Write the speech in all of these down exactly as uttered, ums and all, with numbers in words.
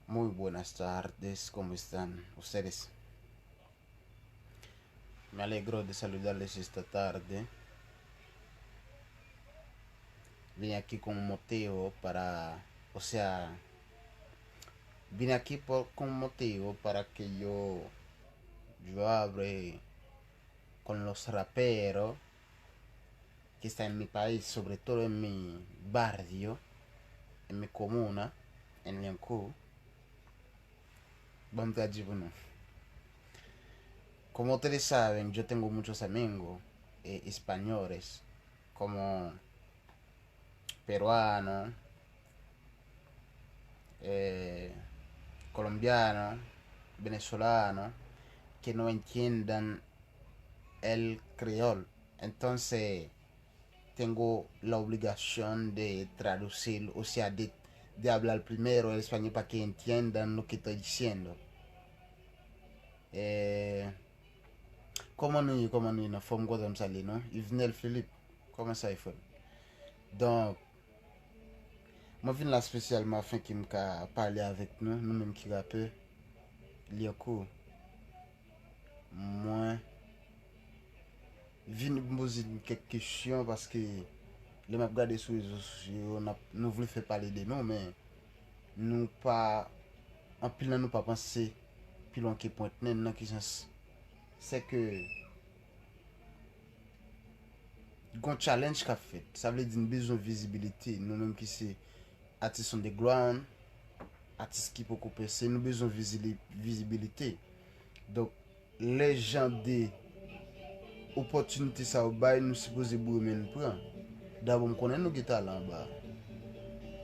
Muy buenas tardes, ¿cómo están ustedes? Me alegro de saludarles esta tarde. Vine aquí con un motivo para, o sea, vine aquí por, con un motivo para que yo, yo hable con los raperos que está en mi país, sobre todo en mi barrio, en mi comuna, en Lyankou. Ban m tradui pou nou. Como ustedes saben, yo tengo muchos amigos eh, españoles, como peruano, eh, colombiano, venezolano, que no entiendan el creol. Entonces, tengo la obligación de traducir, o sea, de, de hablar primero el español para que entiendan lo que estoy diciendo. Eh, Kòman nou ye, kòman nou ye nan fòm, kontan m salye nou. Yvenel Philippe, kòman sa ye frè m? Donk, mwen vin la espesyalman afin ke m ka pale avèk nou, nou menm ki rapè, Lyankou. Mwen vin pou m poze n kèk kesyon paske lè m ap gade sou rezo sosyo yo, n ap, nou vle fè pale de nou, men nou pa, anpil nan nou pa panse pi lwen ke pwent nen nan ki sans. Se ke gon challenge k ap fèt. Sa vle di n bezwen vizibilite. Nou menm ki se atis underground, atis ki poko pèse, nou bezwen vizili-, vizibilite. Donk, lè jan de opòtinite sa yo bay, nou sipoze boure men n pran. Dabò, m konnen nou gen talan anba.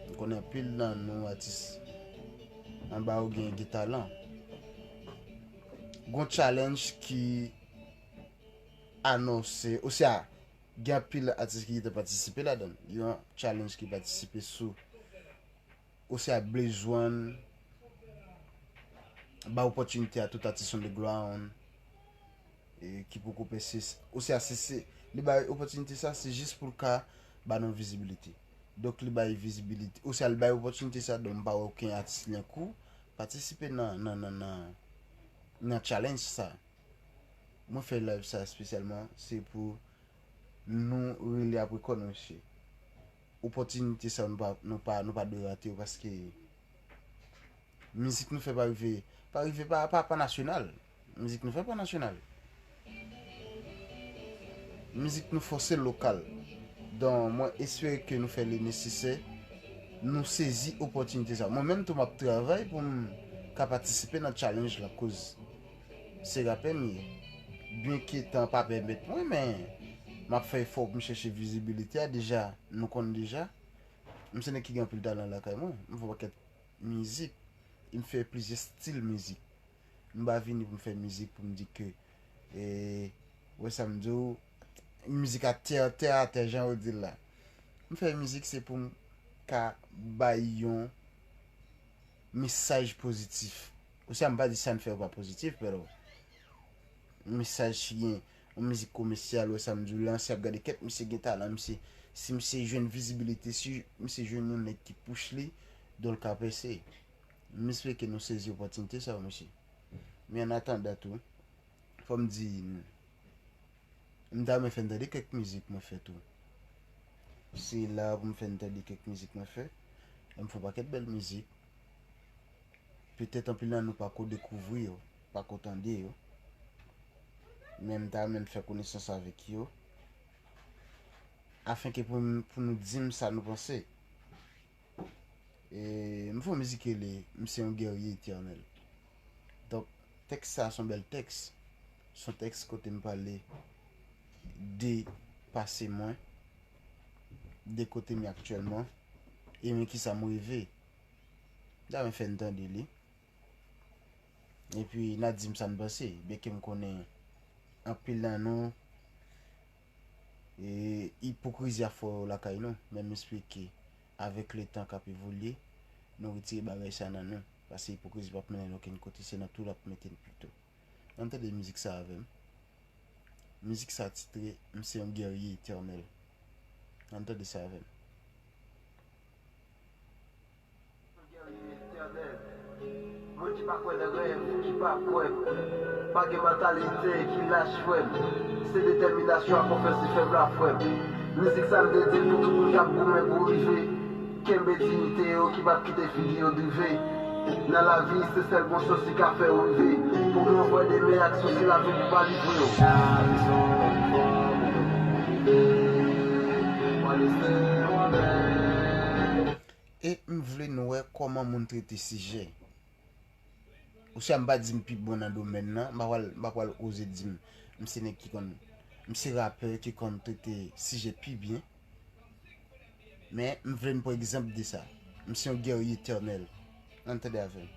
M konnen anpil nan nou atis anba yo gen, gen talan. Gon challenge ki anonse, osya, gen anpil atis ki gentan patisipe ladan l. Yon challenge ki patisipe sou, osya, bezwen ba opòtinite a tout atis underground e, ki poko pèse, osya, se, se, li bay opòtinite sa, se jis pou l ka ba nou vizibilite. Donk, li bay vizibilite, osya, li bay opòtinite sa, donk, m pa wè okenn atis Lyankou patisipe nan, nan, nan, nan, nan challenge sa. Mwen fè live sa espesyalman, se pou nou rele apre kò nou, mesye. Opòtinite sa, nou pa, nou pa, nou pa dwe rate yo, paske mizik nou fè pa rive, pa rive, pa, pa, pa nasyonal. Mizik nou fè pa nasyonal. Mizik nou fò se lokal. Donk, mwen espere ke nou fè le nesesè, nou sezi opòtinite sa. Mwen menm tou, m ap travay pou m ka patisipe nan challenge la, koz se rapè m ye. Byenke tan pa pèmèt mwen, men m ap fè efò pou m chèche vizibilite a. Deja, nou konn deja, m se nèg ki gen anpil talan lakay mwen. M fè pakèt mizik. E m fè plizyè stil mizik. M pa vini pou m fè mizik pou m di ke, e, wè sa m di w, mizik a tè, tè atè, jan yo di l la. M fè mizik se pou m ka bay yon mesaj pozitif. Osya, m pa di sa n fè yo pa pozitif, pero mesaj ki gen yon mizik komèsyal, wè sa m di w la, si ap gade kèk misye gen talan, misye, si misye jwenn vizibilite, si misye jwenn yon nèg ki push li, donk l ka pèse. M espere ke nou sezi opòtinite sa yo, mesye. Men an atandan tou, fò m di, m ta renmen fè n tande kèk mizik mwen fè tou. Se la pou m fè n tande kèk mizik mwen fè. E m fè yon pakèt bèl mizik. Petèt anpil nan nou pa ko dekouvri yo, pa ko tande yo. Men m ta renmen n fè konesans avèk yo. Afenke pou, pou nou di m sa nou panse. E, m fè yon mizik ki rele M se yon guerrier éternel. Donk, tèks sa a se yon bèl tèks. Se yon tèks kote m pale de pase mwen, de kote m ye aktyèlman, e men kisa m reve. M ta renmen fè n tande li. Epi, n a di m sa n panse, byenke m konnen anpil nan nou, e, ipokrizi ap fò lakay nou, men m espere ke avèk letan k ap evolye, nou retire bagay sa nan nou, paske ipokrizi p ap mennen n okenn kote, se nan twou l ap mete n pito. Ann tande mizik sa avè m. Mizik sa titre M se yon guerrier éternel. Ann tande sa avè m. Guerrier éternel. Mwen ki pa kwè nan rèv, ki pa kwè. Pa gen mantalite ki lach, frè m. Se detèminasyon ak ofans ki fè m la, frè m. Mizik sa m te di l pou tout moun k ap goumen pou rive. Kenbe diyite yo ki p ap kite figi yo drive. Nan lavi, se sèl bon sòsi ka fè w rive. Pou gen yon vwè demen ak sousi lavi pou pa livre w. E m vle nou wè kòman moun trete sijè. Oswa m pa di m pi bon nan domèn nan, m pa pral, m pa pral oze di m, m se nèg ki konn, m se rapè ki konn trete sijè pi byen. Men, m vle n pran egzanp de sa. M se yon gèrye etènèl. Ann tande avè m.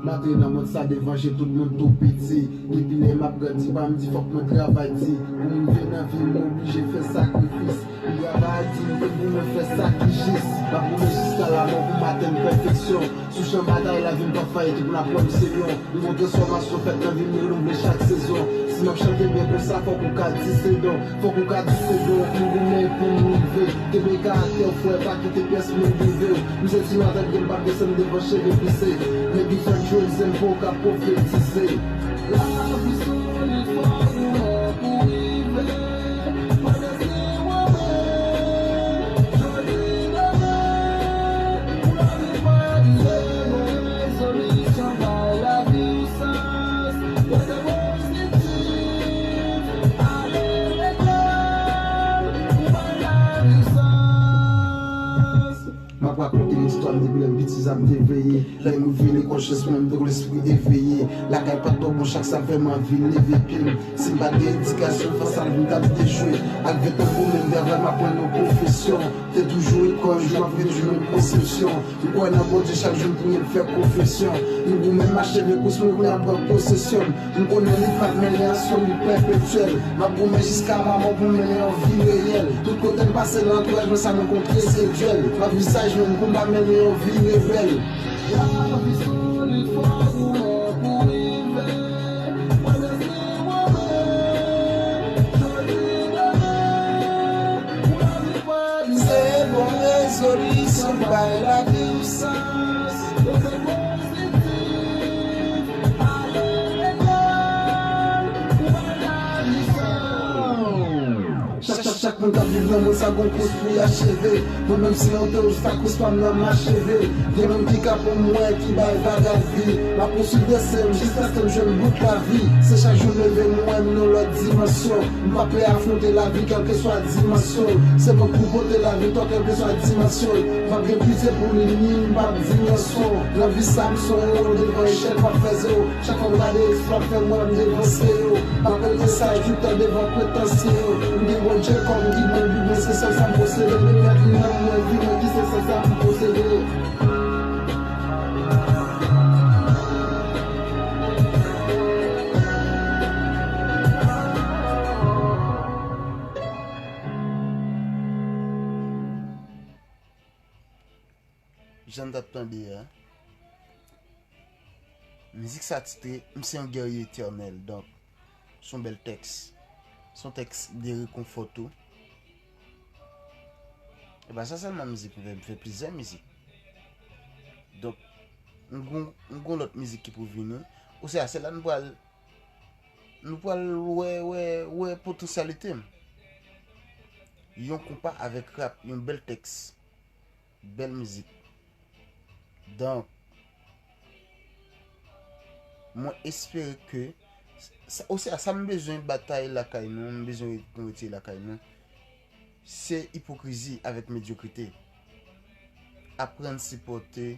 M antre nan mond sa devan je tout moun tou piti. Depi lè m ap grandi, pa m di fòk mwen travay di. Pou m rive nan vi m, m oblije fè sakrifis. M travay di, m te goumen fè sa ki jis. M ap goumen jiska lamò pou m atenn pèfeksyon. Sou chan batay lavi m p ap fayi, tout moun ap wè m se lyon. Nouvo transfòmasyon fèt nan vi m, renouvle chak sezon. Si m ap chante byen konsa, fòk ou ka di se don. Fòk ou ka di se don, m goumen pou m rive. Kenbe karaktè w, frè, pa kite pyès moun drive w. M se ti matant gen m p ap desann devan cheve plise. Nèg ki fè m jwe, se m poko ka pwofetize. Lavi solid, fòk ou lè pou rive. Pandan se ou menm, jodi demen. Pou lavi pa di se mwen, rezolisyon bay lavi w sans. Rete pozitif, ale lekòl, pou bay lavi w sans. M ap rakonte istwa m depi lè m piti, sa m te veye. Lè m rive lekòl, chans mwen, m te gon lespri eveye. Lakay pa t twò bon, chak sa fè m anvi leve pye m. Si m pa t gen edikasyon, fas a lavi m t ap dechwe. Ak vent tankou menm travay, m aprann yon pwofesyon. Te toujou ekòl, jou m ap vin jou menm konsepsyon. M kwè nan Bondye, chak jou m priye, m fè konfesyon. M goumen, m acheve kous mwen, kounye a m pran posesyon. M konnen li p ap mennen aksyon, li pèpetyèl. M ap goumen jiska lamò pou m mennen yon vi reyèl. Tout kote m pase nan antouraj mwen, sa m rankontre se dyèl. M ap visaj menm pou m pa mennen yon vi rebèl. Lavi solid, fòk ou lè pou rive. Pandan se ou menm, jodi demen. Pou lavi pa di se bon, rezolisyon bay lavi w sans. Rete pozitif, ale lekòl, pou bay lavi sans. Chak, chak, chak moun k ap viv nan mond sa gon kous pou y acheve. Mwen menm si yon tourist, sa kous pa m nan m acheve. Gen moun ki ka pou mwen, ki bay vag ak vi. M ap pouswiv desen m jiskaske m jwenn bout lavi. Se chak jou m leve m wè m nan lòt dimansyon. M pa pè afwonte lavi kèlkeswa dimansyon l. Se mwen k pou pote lavi tò kèlkeswa dimansyon l. M p ap gen pitye pou li ni m p ap di m yon son. Nan vi sa m se yon ewo devan echèl m ap fè zewo. Chak fwa m gade eksplwa m fè m wè m devanse yo. M ap rete saj toutan devan pretansye yo. M gen Bondye kòm gid mwen, Bib mwen se sèl sa m posede. Limyè ki nan mwen, vi mwen ki se sèl sa m posede. Jan n t ap tande a. Mizik sa titre M se yon gèrye etènèl, donk se yon bèl tèks. Se yon tèks de rekonfò tou. E pa sa sèlman mizik m fè, m fè plizyè mizik. Donk, m gon, m gon lòt mizik ki pou vini. Osea, se la nou pral, nou pral wè, wè, wè potansyalite m. Yon konpa avèk rap, yon bèl tèks. Bèl mizik. Donk, mwen espere ke sa, osea, sa m bezwen batay lakay nou, m bezwen nou retire lakay nou, se ipokrizi avèk medyokrite. Aprann sipòte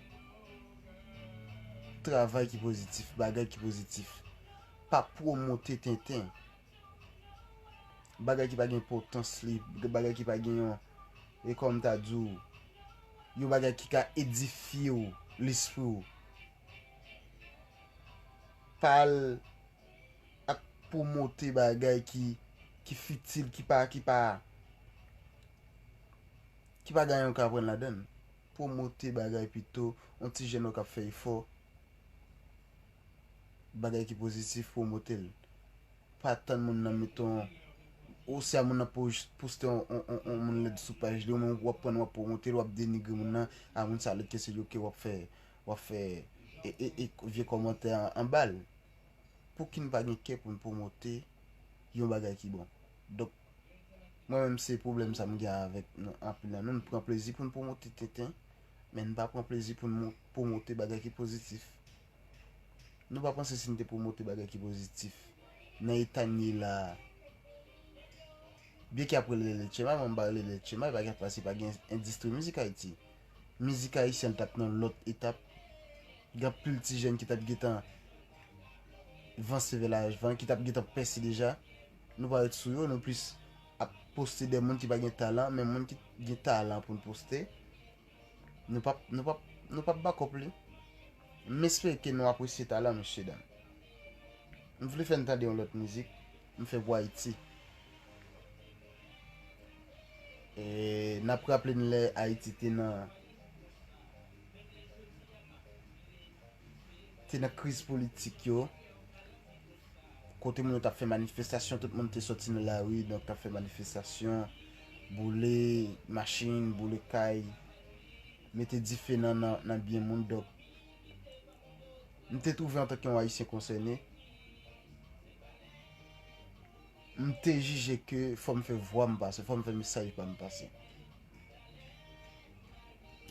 travay ki pozitif, bagay ki pozitif. Pa pwomote tenten. Bagay ki pa gen enpòtans li, bagay ki pa gen yon, e kòm m ta di w, yon bagay ki ka edifye w, lespri w. Pa al ap pwomote bagay ki, ki fitil, ki pa, ki pa, ki pa gen anyen w ka aprann ladan l. pwomote bagay pito, yon ti jèn wè k ap fè efò, bagay ki pozitif, pwomote l. Pa tann moun nan mete yon, oswa moun nan pos-, poste yon, yon, yon, yon moun lèd sou paj li, ou menm w ap pran w ap pwomote l, w ap denigre moun nan, a moun sa lèd ke se li, oke, w ap fè, w ap fè e, e, e vye kòmantè an, anba l. Pouki n pa gen kè pou n pwomote yon bagay ki bon? Donk, mwen menm se pwoblèm sa m gen avèk nou, anpil nan nou, n pran plezi pou n pwomote tenten, men n pa pran plezi pou n mo-, pwomote bagay ki pozitif. Nou pa panse si n te pwomote bagay ki pozitif nan eta n ye la a, byen ke ap rele Letchema, mwen m pa rele Letchema, e pa gen, paske pa gen endistri mizik Ayiti. Mizik ayisyèn t ap nan lòt etap. Gen anpil ti jèn ki t ap gentan vanse vè lavan, ki t ap gentan pèse deja. Nou pa ret sou yo, nou plis ap poste de moun ki pa gen talan, men moun ki gen talan pou n poste. Nou p ap, nou p ap, nou p ap bakòp li. M espere ke nou apresye talan, mesye dam. M vle fè n tande yon lòt mizik. M fè pou Ayiti. E, n ap raple n lè Ayiti te nan, te nan kriz politik yo, kote moun yo t ap fè manifestasyon, tout moun te sòti nan lari, donk t ap fè manifestasyon, boule machin, boule kay, mete dife nan, nan, nan byen moun. Donk, m te twouve antanke yon Ayisyen konsène, m te jije ke fò m fè vwa m pase, fò m fè mesaj pa m pase.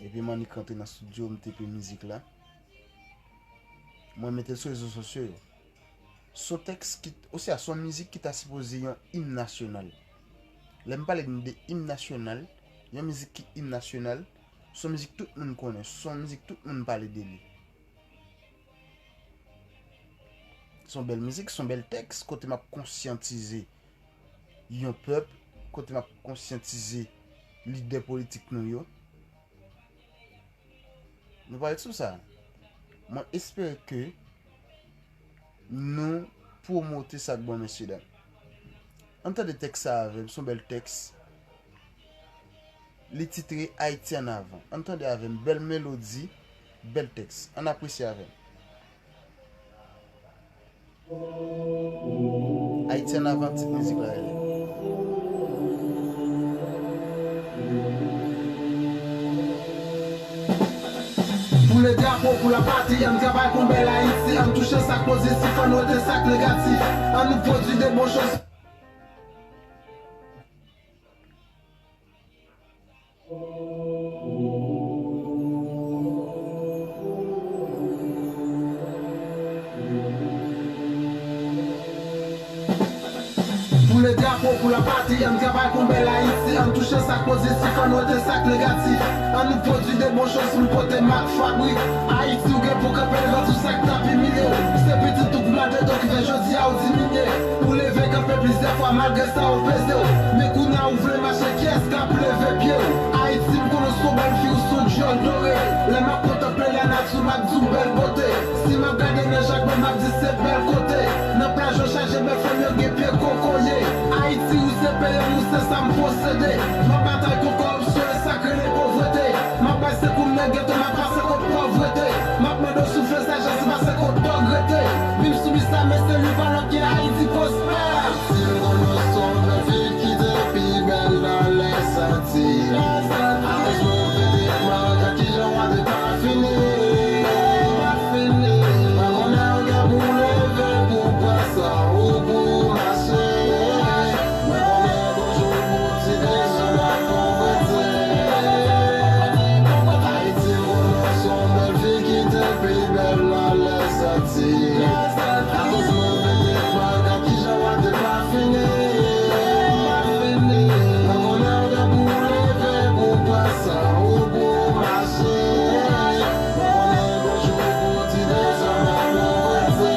Epi m annik rantre nan estidyo, m tepe mizik la. Mwen mete l sou rezo sosyo yo. Se yon tèks ki, oswa se yon mizik ki ta sipoze yon im nasyonal. Lè m pale de im nasyonal, yon mizik ki im nasyonal, se yon mizik tout moun konnen, se yon mizik tout moun pale de li. Se yon bèl mizik, se yon bèl tèks, kote m ap konsyantize yon pèp, kote m ap konsyantize lidè politik nou yo. Nou pa ret sou sa. Mwen espere ke nou pwomote sa k bon, mesye dam. Ann tande tèks sa avè m, se yon bèl tèks. Li titre Ayiti an avan. Ann tande avè m, bèl melodi, bèl tèks. Ann apresye avè m. Ayiti an avan, tit mizik la rele. Pou le drapo, pou la patri, ann travay pou bèl Ayiti, ann touche sa k pozitif, ann wete sa k negatif, ann nou pwodui de bon choz. Pou le drapo, pou la patri, ann travay pou bèl Ayiti, ann touche sa k pozitif, ann wete sa k negatif, ann nou pwodui de bon choz pou n pote mak fabrik Ayiti. Ou gen pou kanpe devan tout sa k t ap imilye w. Se pitit ou pou mande do ki fè jodi a ou diminye. Ou leve kanpe plizyè fwa malgre sa ou peze w. Men kounye a ou vle mache, kiyès k ap leve pye w? Ayiti, m konnen w se yon bèl fi, ou se yon djòl dore. Lè m ap kontanple lanati, m ap di w bèl bote. Si m ap gade nan jakmèl, m ap di se bèl kote. Nan plaj yo chaje bèl fanm yo gen pye kokoye. Ayiti, ou se peyi m, ou se sa m posede. M ap batay kont kòripsyon e sa k rele povrete. M ap bay sekou m nan geto, m ap pase kot pòvrete. M ap mande w soufle sajès, pase kot dòg rete. Vin soumisa, mesye, li pa lòt ke Ayiti pwospè. Ayiti, m konnen w se yon bèl fi ki te pi bèl nan lè santi. Akoz move tretman, gad kijan w ap defini. Mwen konnen w gen pou w leve, pou w pran san ou, pou w mache. Mwen konnen yon jou pou w tire sou la povrete. Ayiti, m konnen w se yon bèl fi ki te pi bèl nan lè santi. Akoz move tretman, gad kijan w ap defini. Mwen konnen w gen pou w leve, pou w pran san ou, pou w mache. Mwen konnen yon jou pou w tire sou la povrete.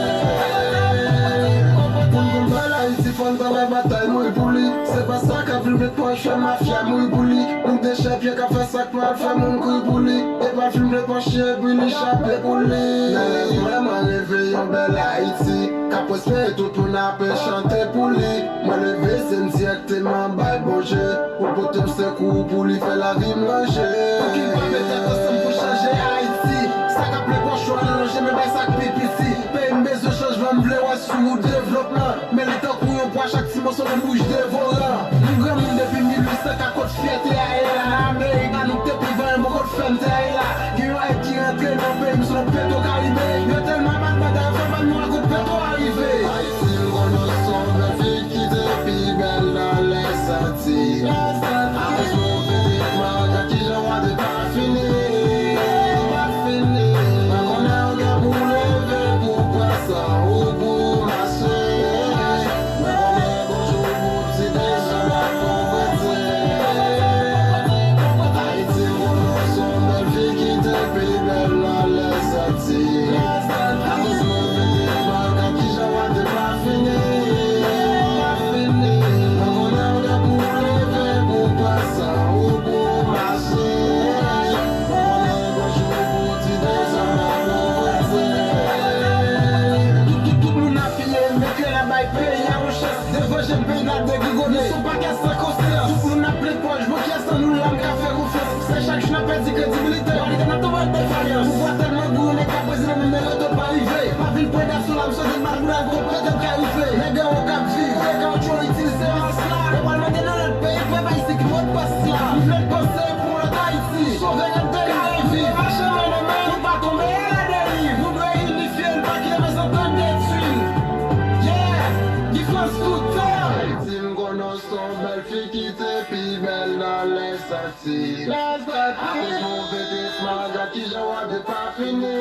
Pou n konn bèl Ayiti, fò n travay batay, mouri pou li. Se pa sa k ap vin met pòch fè mafya mouri pou li. Moun te chèpye k ap fè sa k pral fè moun kouri pou li. E pa fim de pòch epi li chape pou li. Lè mwen, mwen reve yon bèl Ayiti k ap pwospere, tout moun ap chante pou li. Mwen leve, se m dirèkteman bay Bondye pou l pote m sekou, pou li fè lavi m ranje. Pou ki pa mete Sou wout devlopman, men li tankou yon pwa, chak ti moso vin wouj devoran. Nou granmoun depi mil uit san kat, kot fyète a ye la nan Amerik. Annik te pi vanyan, bon, kot fèm te a ye la. Gen yon èd ki rantre nan peyi m sou non Petro Caribe. Yo tèlman bat batay, yo fè bal nou a kout petwo a rive. Ayiti m konnen se yon bèl fi ki te pi bèl nan lès Atlantik. Akoz move tretman, gad kijan w ap defini. Mwen konnen w gen pou w leve pou w pran san ou pou w mache. Mwen konnen gon jou pou w di dezòm ap konprann se Ayiti m konnen se yon bèl fi ki te pi bèl nan lès Atlantik. Akoz move tretman, gad kijan w ap defini. Mwen konnen w gen pou w leve pou w pran san ou pou w mache. Mwen konnen gon jou pou w di dezòm ap konprann se Tout, tout, tout moun ap piye, men klè la bay peyi a yon chans. Devan je peyi n ap degringole. Nou se yon pakèt san konsyans. Tout moun ap plen pòch, bon, kiyès nan nou la m ka fè konfyans? Se chak jou n ap pèdi kredibilite. Reyalite n ap tonbe an defayans. Pouvwa tèlman gou, nèg k ap prezidan menm nan loto pa rive. Pa vin pran dap sou la, m swete n pa t vin al kot petèt ka rive. Nèg an wo k ap viv, kote kawoutchou yo itilize mas la. Yo pral mande nan lòt peyi, pèp ayisyen ki modpas la. Nou vle panse pou lòt Ayiti. Sove nèg de ka reviv. Mache men nan men, pou n pa tonbe aladeriv. Nou dwe inifye n, pa kite mezantant detwi n. Yeah! Guy France toutan! Ayiti m konnen se yon bèl fi ki te pi bèl nan lès Atlantik. Akoz move tretman, gad kijan w ap defini.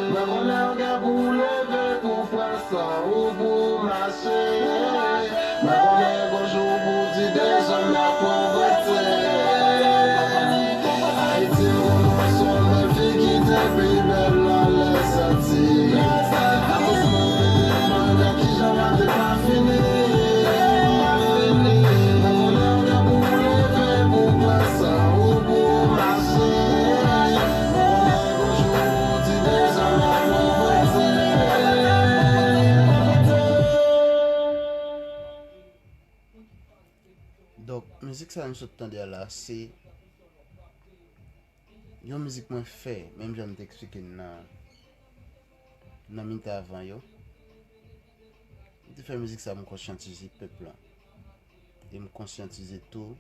Mwen konnen w gen pou w leve pou w pran san ou pou w mache. Mwen konnen gon jou pou w di dezòm ap konprann se Ayiti m konnen se yon bèl fi ki te pi bèl nan lès Atlantik. Akoz move tretman, gad kijan w ap defini. Mwen konnen w gen pou w leve pou w pran san ou pou w mache. Mwen konnen gon jou pou w di dezòm ap konprann se Donk, mizik sa nou sot tande a la, se yon mizik mwen fè, menm jan m te eksplike n nan, nan minit avan yo. M te fè mizik sa pou m konsyantize pèp la. E m konsyantize tou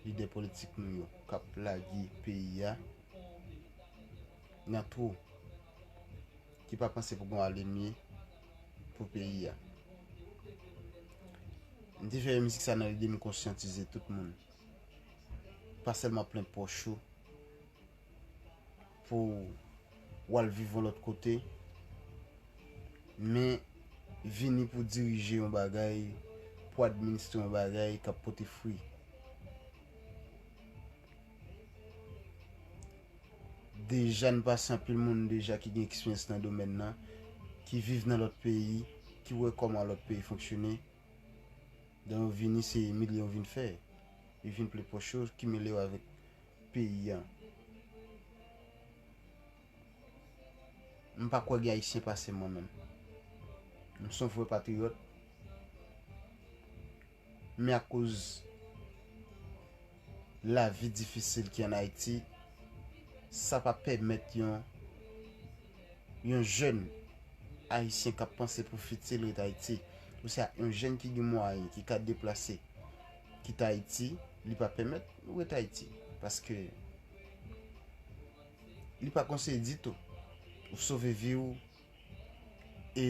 lidè politik nou yo k ap lage peyi a nan twou, ki pa panse pou gon alemye pou peyi a. M te fè mizik sa nan lide m konsyantize tout moun. Pa sèlman plen pòch ou pou w al viv yon lòt kote, men vini pou dirije yon bagay, pou administre yon bagay k ap pote fwi. Deja n pase anpil moun deja ki gen eksperyans nan domèn nan, ki viv nan lòt peyi, ki wè kòman lòt peyi fonksyone. Dan yo vini, se milye yo vin fè. Yo vin plen pòch yo, ki mele yo avèk peyi a. M pa kwè gen Ayisyen pase mwen menm. M se yon vrè patriyòt. Men akoz lavi difisil ki ann Ayiti, sa pa pèmèt yon, yon jèn ayisyen k ap panse pou fiti l ret Ayiti, oswa yon jèn ki gen mwayen, ki ka deplase, kite Ayiti, li pa pèmèt ou ret Ayiti. Paske li pa konseye ditou. Ou sove vi w e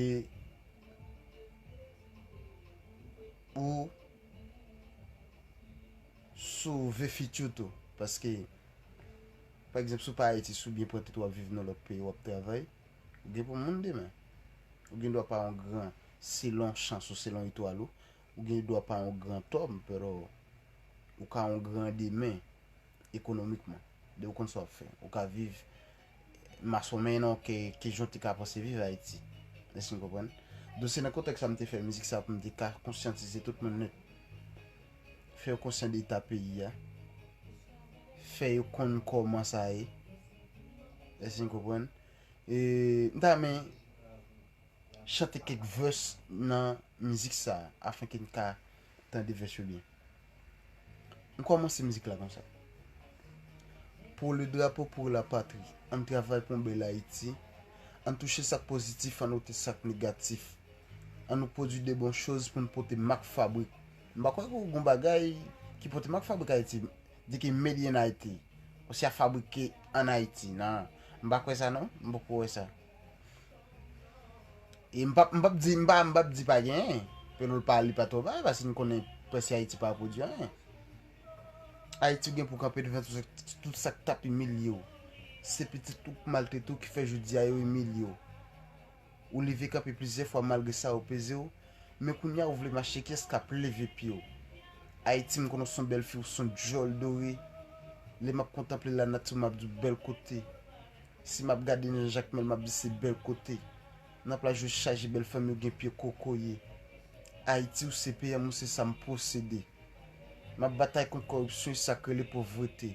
ou sove fiti w tou. Paske, pa egzanp, si w pa Ayiti, si w byen pran tèt w ap viv nan lòt peyi, w ap travay, ou gen pou moun demen. Ou gen dwa pa yon gran, selon chans ou, selon etwal ou, ou gen dwa pa yon gran tòm, pero ou ka yon gran demen ekonomikman. Depi w konn sa w ap fè. Ou ka viv masonmen non ke, ke jan w te ka panse viv Ayiti. Èske n konprann? Donk se nan kontèks sa m te fè mizik sa pou m te ka konsyantize tout moun nèt. Fè yo konsyan de eta peyi a. Fè yo konn kòman sa ye. Èske n konprann? E, m ta renmen chante kèk vès nan mizik sa a, afenke n ka tande vès yo byen. M kòmanse mizik la konsa. Pour le drapeau, pour la patrie, ann travay pou yon bèl Ayiti, Ann touche sa k pozitif, ann wote sa k negatif. Ann nou pwodui de bon choz pou n pote mak fabrik. M pa kwè ke gon bagay ki pote mak fabrik Ayiti, di ke made in Haiti, oswa fabrike ann Ayiti. Non, m pa kwè sa non, m poko wè sa. E m p ap, m p ap di, m pa, m p ap di pa genyen. Pelo l pa, li pa twò bay, paske n konnen prèske Ayiti pa pwodui anyen. Ayiti gen pou kanpe devan tout sa, tout sa k t ap imilye w. Se pitit ou k maltrete w ki fè jodi a yo imilye w. Ou leve kanpe plizyè fwa malgre sa yo peze w, men kounye a ou vle mache kiyès k ap leve pye w? Ayiti, m konnen w se yon bèl fi, w se yon djòl dore. Lè m ap kontanple lanati, m ap di w bèl kote. Si m ap gade nan Jakmèl, m ap di se bèl kote. Nan plas Jwèch chaje bèl fanm yo gen pye kokoye. Ayiti, ou se peyè m, ou se sa m posede. M ap batay kont kòripsyon e sa k rele povrete.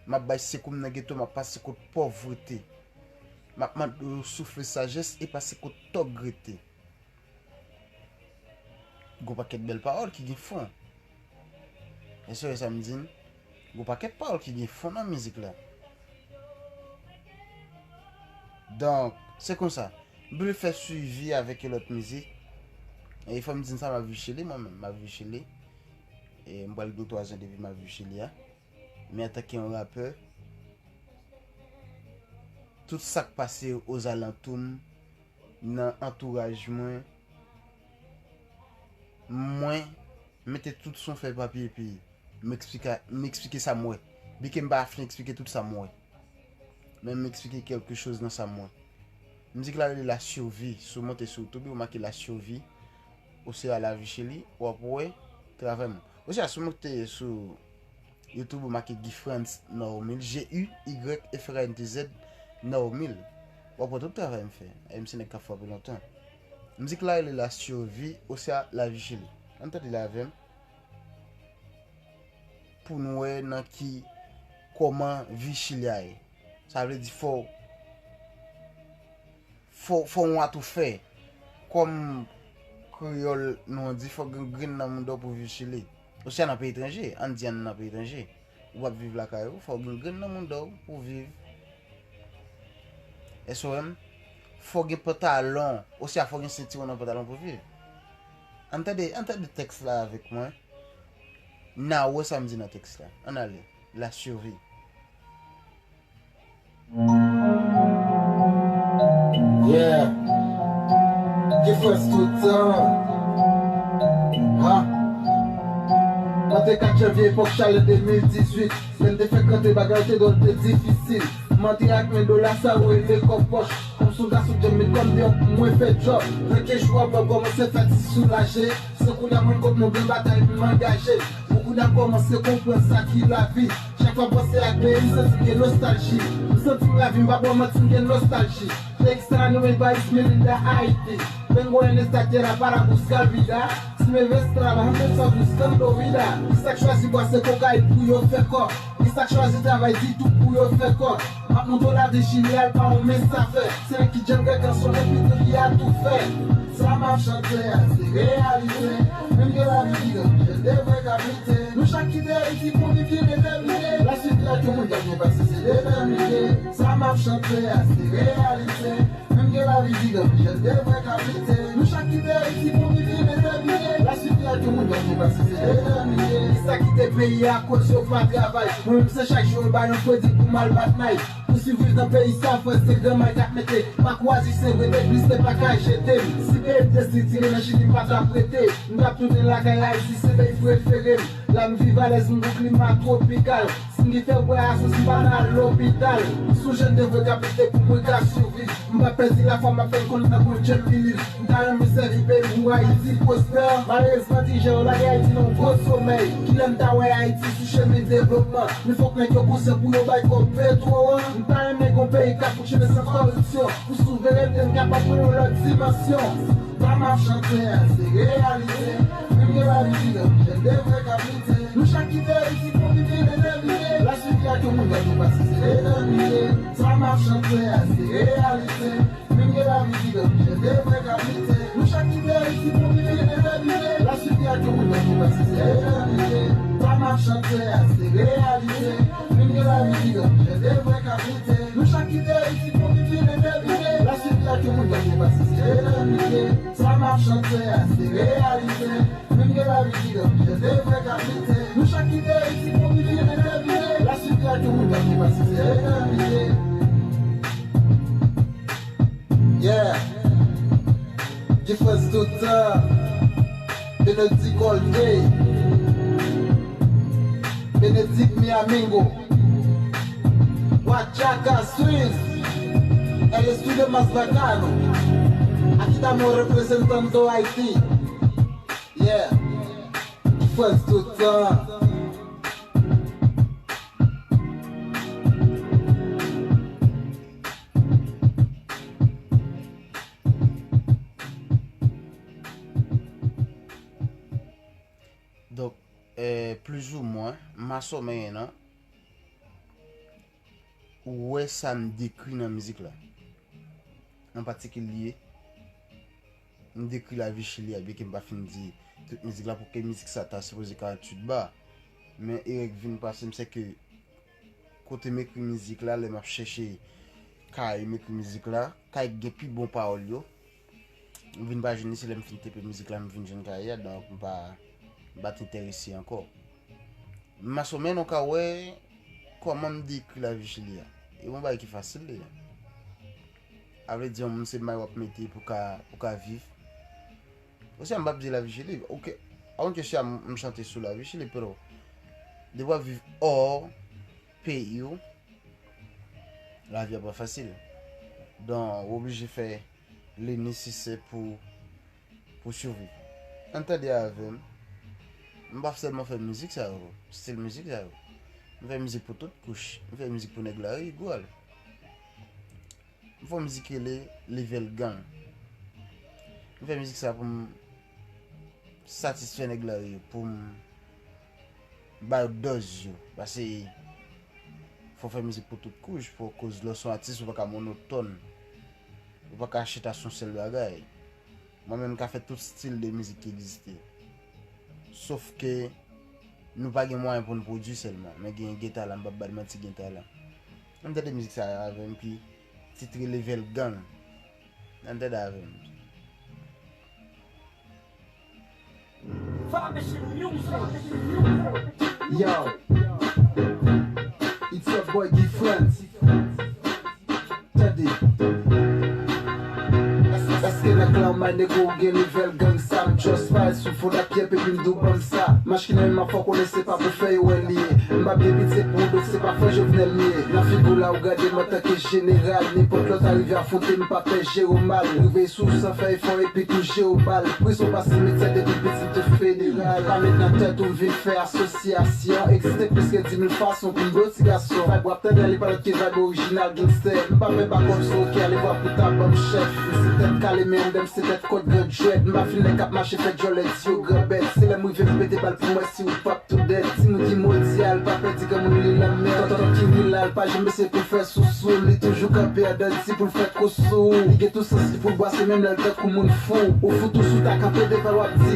M ap bay sekou m nan geto, m ap pase kot pòvrete. M ap mande w soufle sajès e pase kot tòg rete. Gon pakèt bèl pawòl ki gen fon. Èske w wè sa m di n? Gon pakèt pawòl ki gen fon nan mizik la. Donk, se konsa. M vle fè swivi avèk yon lòt mizik. E fò m di n sa, m ap viv Chili mwen menm, m ap viv Chili. E m pral gen twa zan depi m ap viv Chili a. Men antanke yon rapè, tout sa k pase ozalantou m, nan antouraj mwen, mwen mete tout son fè papye epi m eksplike, m eksplike sa m wè. Byenke m pa fin eksplike tout sa m wè. Men m eksplike kèlke choz nan sa m wè. Mizik la rele La Survie. Si w monte sou YouTube, ou make La Survie, oswa La Vie Chili, w ap wè travay m. Oswa si w monte sou YouTube, ou make Guy Frantz Normil, G U Y F R A N T Z Normil. W ap wè tout travay m fè. M se nèg k ap frape lontan. Mizik la rele La Survie, oswa La Vie Chili. Ann tande l avè m pou n wè nan ki, kòman vi Chili a ye. Sa vle di fò, fò, fò w atoufè. Kòm kreyòl nou an di, fò gen grenn nan mouda w pou viv Chili. Oswa nan peyi etranje, ann di ann nan peyi etranje. Ou p ap viv lakay ou, fò gen grenn nan mouda w pou viv. S O M, fò gen pantalon, oswa fò gen sentiwon nan pantalon pou viv. Ann tande, ann tande tèks la avèk mwen. N a wè sa m di nan tèks la. Ann ale. La survie. Yeah. Guy Frantz tout tan. Ha. Mwen te kat janvye epòk chalè de mil dizuit. Lè m te fèk rantre bagay te dwòl, te difisil. M antre ak men dola sa yo rele kòb pòch. Kòm se yon gason k djanm met kò m deyò pou mwen fè djòb. Ranke jou ap kòmanse fè ti soulaje. Se kounye a mwen kot mwen byen batay m angaje. Pou kounye a m kòmanse konprann sa ki lavi. Chak fwa m panse ak peyi m, santi m gen nostalji. M santi m lavi, m pa ba w manti, m gen nostalji. Te ekstranye mil pais, mi linda Haiti. Vengo en esta tierra para buscar vida. Si me ves trabajando, estás buscando vida. Kisa k chwazi bwase kokayin pou yo fè kòb? Kisa k chwazi travay di tou pou yo fè kòb? M ap montre w lavi Chili a, l pa yon mens afè. Se nèg ki djanm kè kanson epi tou ki atoufè. Sa m ap chante a, se reyalite. Menm ke lavi di granmoun, jèn de vrè kapite. Nou chak kite Ayiti pou viv byen detèmine. Lasuit la ke moun k ap byen pase, se detèmine. Sa m ap chante a, se reyalite. Menm ke lavi di granmoun, jèn de vrè kapite. Nou chak kite Ayiti pou viv byen detèmine. Lasuit la ke moun k ap byen pase, se detèmine. Kisa kite peyi a akoz yo pa travay? Mwen menm se chak jou yo bay yon kredi pou m al bat may. Pou sivviv nan peyi sa, frè, se granmay k ap mete. Pa kwazi se vre, legliz te pa ka jete m. Si peyi m te estriktize nan Chili, m pa t ap rete. M t ap tounen lakay Ayiti, se peyi prefere m. La m viv alèz, m gon klima twopikal. Si m gen fèbwa, asou si m pa nan al lopital. M sou jèn de vrè kapite pou mwen ka siviv. M pa pèdi lafwa, m ap fè l konn nan Bondye m believe. M ta renmen sèvi peyi m pou Ayiti pwospè. Malerezman, dirijan yo lage Ayiti nan yon gwo somèy. Kilè n ta wè Ayiti sou chemen devlopman? Men fòk nèg yo konsyan pou yo bay kòb petwo an. M ta renmen gon peyi k ap fonksyone san kòripsyon. Pou souverènte n kapab pran yon lòt dimansyon. Sa m ap chante a, se reyalite. Menm ke lavi di granmoun, jèn de vrè kapite. Nou chak kite Ayiti pou viv byen detèmine. Lasuit la ke moun k ap byen pase, se detèmine. Sa m ap chante a, se reyalite. Menm ke lavi di granmoun, jèn de vrè kapite. Nou chak kite Ayiti pou viv byen detèmine. Lasuit la ke moun k ap byen pase, se detèmine. Sa m ap chante a, se reyalite. Menm ke lavi di granmoun, jèn de vrè kapite. Nou chak kite Ayiti pou viv byen Sa se reyalite. Menm gen lavi ki dan jete frekante. Nou chak kite Ayiti pou nou vin etènite. La sipyate ou dan ki pase se etènite. Yeah. Gifrans toutan. Benedict all day. Benedict mi amigo. Huachaca Swings. El estudio más bacano. Aquí estamos representando Haití. Yeah. Gifrans toutan. Donk, eh, plizoumwen, masonmen an, ou wè sa m dekri nan mizik la. An patikilye, m dekri lavi Chili a, byenke m pa fin di tout mizik la, paske mizik sa ta sipoze karanntuit ba. Men erè k vin pase m, se ke kote m ekri mizik la, lè m ap chèche kay m ekri mizik la, kay k gen pi bon pawòl yo, m vin pa jwenn li, se lè m fin tepe mizik la, m vin jwenn kay a, donk m pa, m pa t enterese ankò. Masonmen, nou ka wè kòman m dekri lavi Chili a. E yon bagay ki fasil, li. A vle di, yon moun se may w ap mete pou ka, pou ka viv. Osi, m p ap di lavi Chili. Oke, avan ke si m, m chante sou lavi Chili, pero depi w ap viv hors peyi w, lavi a pa fasil. Donk, w oblije fè le nesesè pou, pou siviv. Ann tande avè m. M pa sèlman fè mizik sa yo, stil mizik sa yo. M fè mizik pou tout kouch. M fè mizik pou nèg lari, gwal. M fè yon mizik ki rele Level Gang. M fè mizik sa pou m satisfè nèg lari yo, pou m ba yo dòz yo. Paske fò w fè mizik pou tout kouch, pou koz lè w se yon atis, ou pa ka monotòn. Ou pa ka chita sou yon sèl bagay. Mwen menm, m ka fè tout stil de mizik ki egziste. Sof ke nou pa gen mwayen pou n pwodui sèlman. Men gen, gen talan, m p ap ba l manti, gen talan. Ann tande mizik sa a avè m ki titre Level Gang. Ann tande avè m. Yo, it's your boy Gifrans. Tande. Èske nan klan my nigga ou gen level gang sa? M just pale sou fon ak pyè, epi m di w ban m sa. Mach ki nan men m ap fè w konnen se pa pou fè yo wè l ye. M pa byen pitye pou w, donk se pa frè Jovenel m ye. Nan figi w la ou gade m antanke jeneral. Nenpòt lè w ta rive afwonte m, pa pè jere w mal. Rive sou w san fè efò epi touche w bal. Prizon pa simetyè, depi piti m te federal. Pa met nan tèt ou m vin fè asosyasyon. Egziste plis ke di mil fason pou m ba w ti gason. Vibe w ap tande a, li pa lòt ke vibe orijinal gangstè. M pa pè pa kòb sou oke, ale vwa pou ta ban m chèf. M se tèt kale, men anndan m se tèt kòt gran dread. M pa fin nèg k ap mache fè djòlè di yo gran bèt. Se lè m rive m pete bal pou m wè si ou p ap tou dèd. Timoun ki mondyal, pa pè di granmoun li lanmè. Tonton ki rilal, pa janm eseye pou fè sousou. Li toujou kanpe anndan di pou l fè kou sou ou. Li gen tou sans li pou l bwase, menm lè l tankou moun fou. Ou fout ou sou ta kanpe devan l w ap di.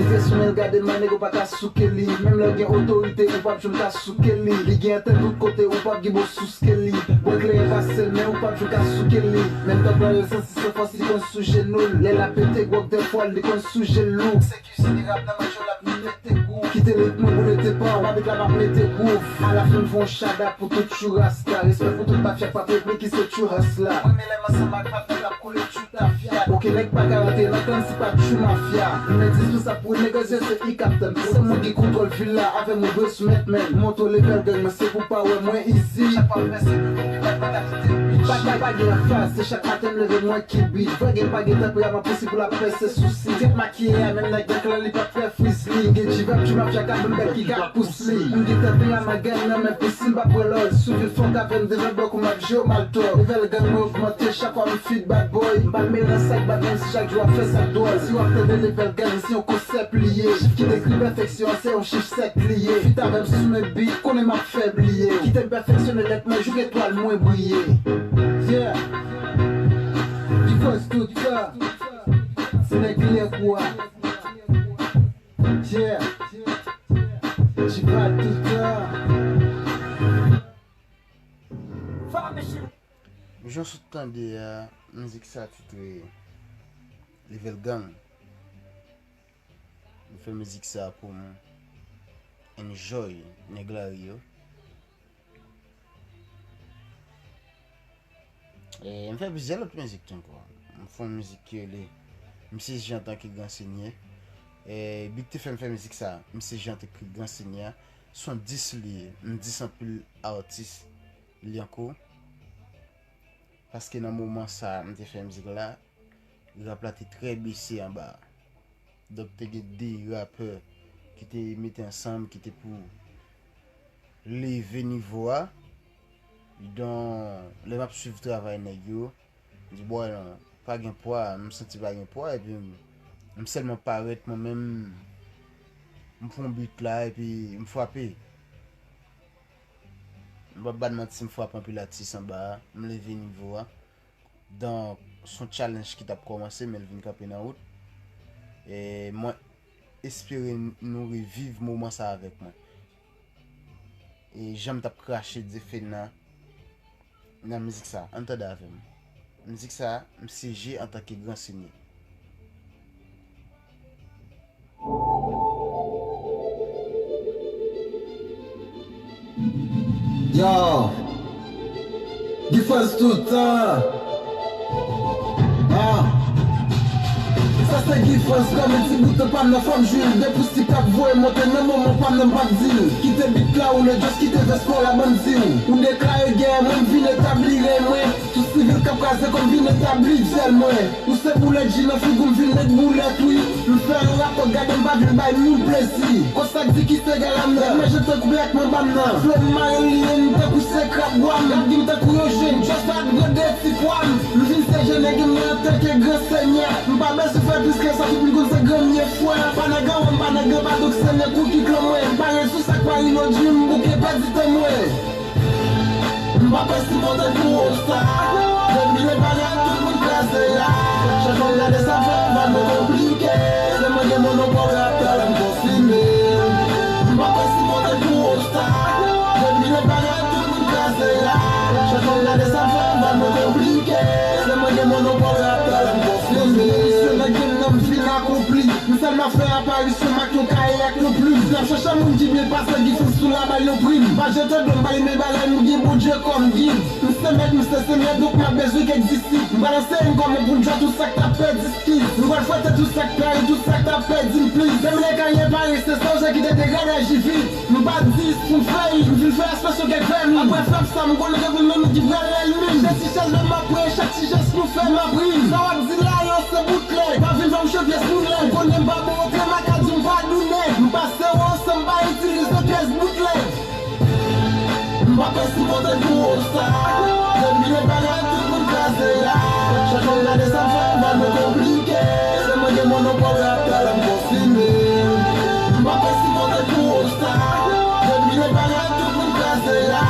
Li te sou men l gade m, my nigga, ou pa ka souke li. Menm lè l gen otorite, ou p ap janm ka souke li. Li gen antèn tout kote, ou p ap gen bon sous ke li. Bwè kleren pase l, men ou p ap janm ka souke li. Menm tan pran l santi san fòs, li konn sou jenou l. Lè l ap pete gwòg dèfwa, li konn sou je l lou. Se kizin li rap nan manje w, l ap mete gou. Kite ritm pou rete pa w, m abit la, m ap mete gwouv. Alafen m fè yon shout out pou tout true rasta. Respè pou tout mafya k pa preple ki se true hustler. Mwen renmen lè m ansanm ak mafya k ap koule true tafya. Okenn nèg pa ka rantre nan klan si pa true mafya. M endispansab pou nèg an zye se I Captain. Sèl moun ki kontwòl vil la avè m ou dwe soumèt men. Montre w level gang mwen se pou pa wè mwen easy. Chak fwa m pèse pou konpli bad man ka kite bitch. Pa, pa, pa gen anfas, se chak maten m leve mwen ki beat. Vre gen pa gen tanperaman posib pou l ap pèse sousi. Tèt makiye a menm nèg nan klan li p ap fè friz li. Gen G-Vibe true mafya ka ban m bèk ki ka pous li. M gen tanperaman gang nan men pou si m pa pran lòd. Sou vil fòk avè m devan blòk ou m ap jwe w mal twòp. Level gang mwen ogmante chak fwa m feat bad boy. M pa l mele nan sa k bad menm si chak jou ap fè sa k dwòl. Si w ap tande level gang se yon konsèp li ye. Chif ki dekri pèfeksyon an se yon chif sèt li ye. Feat avè m sou men beat konnen m ap fè bliye. Kite m pèfeksyone lèt mwen jouk etwal mwen briye. Yeah. Gifrans tout tan. Se nèg lè kwa. Yeah. Jival tout tan. Jan w sot tande a, mizik sa titre Level Gang. M fè mizik sa pou m enjoy nèg lari yo. E, m fè plizyè lòt mizik tou ankò. M fè yon mizik ki rele M Seji antanke Gran Senyè. E, bit te fè m fè mizik sa, M Seji antanke Gran Senyè. Se yon dis li ye. M dis anpil atis li ankò. Paske nan moman sa a, m te fè mizik la, rap la te trè bese anba a. Donk, te gen de rapè ki te mete ansanm, ki te pou leve nivo a. Donk, lè m ap swiv travay nèg yo, m di, "Bòy, non, pa gen pwa, m santi pa gen pwa," epi m, m sèlman parèt, mwen menm, m pran bit la, epi m frape. M p ap ba n manti, m frape anpil atis anba a, m leve nivo a. Donk, se yon challenge ki t ap kòmanse, men l vin kanpe nan wout. E mwen espere nou reviv moman sa avèk mwen. E jan m t ap krache dife nan, nan mizik sa. Ann tande avè m. Mizik sa, M Seji antanke Gran Senyè. Yo, Guy Frantz toutan. Ah. Sa se Guy Frantz, kòm yon ti bout pa m nan fòm jwi l, de pousi k ap voye monte nan moman pa m nan m p ap di l. Kite bit la woule, just kite vès kò la ban m di w. Ou deklare gè, mwen m vin etabli rèy mwen. Tout sivil k ap kraze kò m vin etabli dyèl mwen. Ou se boulèt ji nan figi w, m vin met boulèt wi. M fè yon rapò, gade m pa vin bay moun plezi. Konsa k di ki se gala m nan, men je te koupe ak manba m nan. Flo m mare l li menm tankou se krab bwa m. Rap di m tankou yon jèn, just pa ap gade ti pwa m. M vin se jèn nèg m nan antanke gran senyè. M pa bezwen fè plis ke sa, tout moun konn se granmye fwa. Pa nan gran wè m, pa nan gran pa, donk se nan kou ki klan mwen. M pa ret sou sa k pa ri lòt jou, m bouke pèdi tan mwen. M pa pè sipòte gwo obstak. Depi le bagay tout moun kraze a. Chak fwa m gade sa fè m pa nou konplike. Se mwen gen monopòl rap talè m konfime. M pa pè sipòte gwo obstak. Depi le bagay tout moun kraze a. Chak fwa m gade sa fè m pa nou konplike. Se mwen gen monopòl rap talè m konfime. Misyon nan game nan m fin akonpli. M sèlman fè aparisyon m ak yon kaye ak yon plim. Si n ap chèche moun ki byen pase, Guy Frantz tou la ba l yon prim. Pa jete do m, pa limen bagay, nou gen Bondye kòm gid. M se mèt, m se senyè, donk m ap bezwen kèk disip. M pral anseye m kòman pou m djwa tout sa k t ap pèdi skiz. M pral fwete tout sa k trayi, tout sa k t ap pèdi m plis. Demen lè kaye pare, se sa w se ki te degrade aji vit. M pa dis pou m fè hit, m vin fè respè sou kèk vèmin. Apre frap sa, m konnen gen moun menm ki pral lèlmi. Se ti chèz menm m ap pran, chak ti jès nou fè m ap ri. Sa w ap di la yo se boutlèg. Pa vin fè m cho pyès moun lèd. Ou konnen m pa bon antre m ak a di m pa dou nèg. M pase yo ansanm, pa itilize pyès boutlèg. M pa pè sipòte gwo obstak. Depi le bagay tout moun kraze a. Chak fwa m gade sa fè m pa nou konplike. Se mwen gen monopòl rap talè m konfime. M pa pè sipòte gwo obstak. Depi le bagay tout moun kraze a.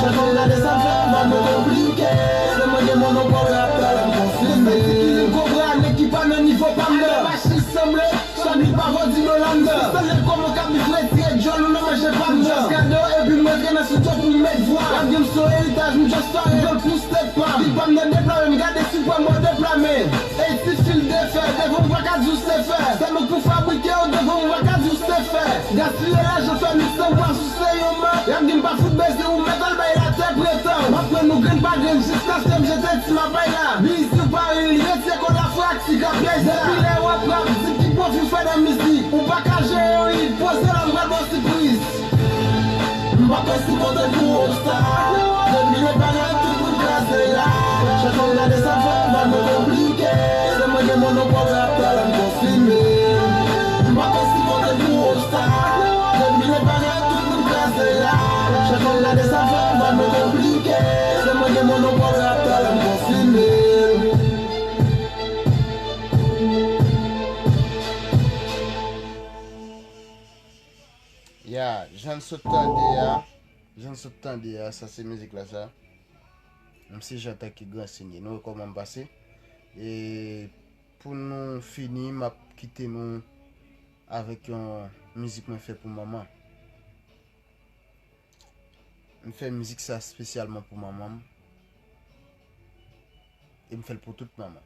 Chak fwa m gade sa fè m pa nou konplike. Se mwen gen monopòl rap talè m konfime. Kilin kobra, nèg ki pa nan nivo pa m nan. Pa chis sanble. Swa ni pa vo di do la m nan. Si se lè kòman k ap viv retire djòl ou nan manje pa m nan. Just gade w epi m rantre nan estidyo pou m met vwa. Rap game se yon eritaj m just pare. M pran l pou step pa m. Big pa m nan deplame m gade sipò m w deplame. Ey ti fil de fè, devan m pa ka di w se fè. Se nou k pou fabrike yo devan m pa ka di w se fè. Gaspiye lajan fè miks nan w ap souse yon man. Rap game pa fout bezwen ou mèt al bay latè pretan. M ap pran nou grenn pa grenn jiskaske m jete ti mapay la. Bizi w pare li retire kò la frak. Ti ka plèzi. Depi lè w ap rap, di ki pwofi w fè nan mizik. Ou pa ka jere yon hit, poze la m pral ba w sipriz. M pa pè sipòte gwo obstak. Depi le bagay tout moun kraze a. Chak fwa m gade sa fè m pa nou konplike. Se mwen gen monopòl rap talè m konfime. M pa pè sipòte gwo obstak. Depi le bagay tout moun kraze a. Chak fwa m gade sa fè m pa nou konplike. Se mwen gen monopòl rap talè m konfime. Ya, jan n sot tande a, jan n sot tande a, sa se mizik la sa. M se Jean Tanky Gran Senyè. Nou wè kòman m pase. E pou nou fini, m ap kite nou avèk yon mizik mwen fè pou manman. M fè mizik sa espesyalman pou manman m. E m fè l pou tout manman.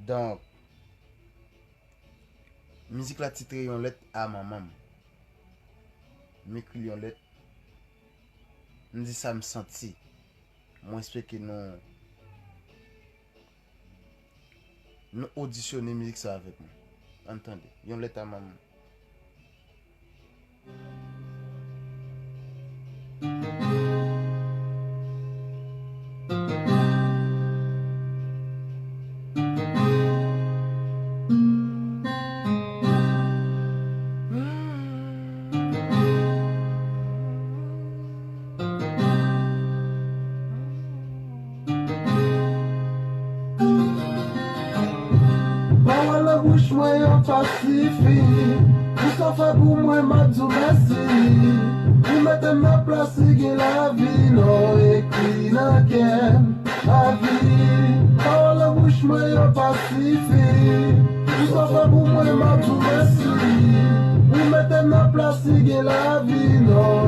Donk, Mizik la titre Yon lèt a manman m. M ekri l yon lèt. M di sa m santi. Mwen espere ke nou, nou odisyone mizik sa avèk mwen. Ann tande. Yon lèt a manman m. Pawòl nan bouch mwen yo pa sifi. Pou sa w fè pou mwen, m ap di w mèsi. Ou mete m nan plas ki gen lavi, non w ekri nan kè m lavi. Pawòl nan bouch mwen yo pa sifi. Pou sa w fè pou mwen, m ap di w mèsi. Ou mete m nan plas ki gen lavi, non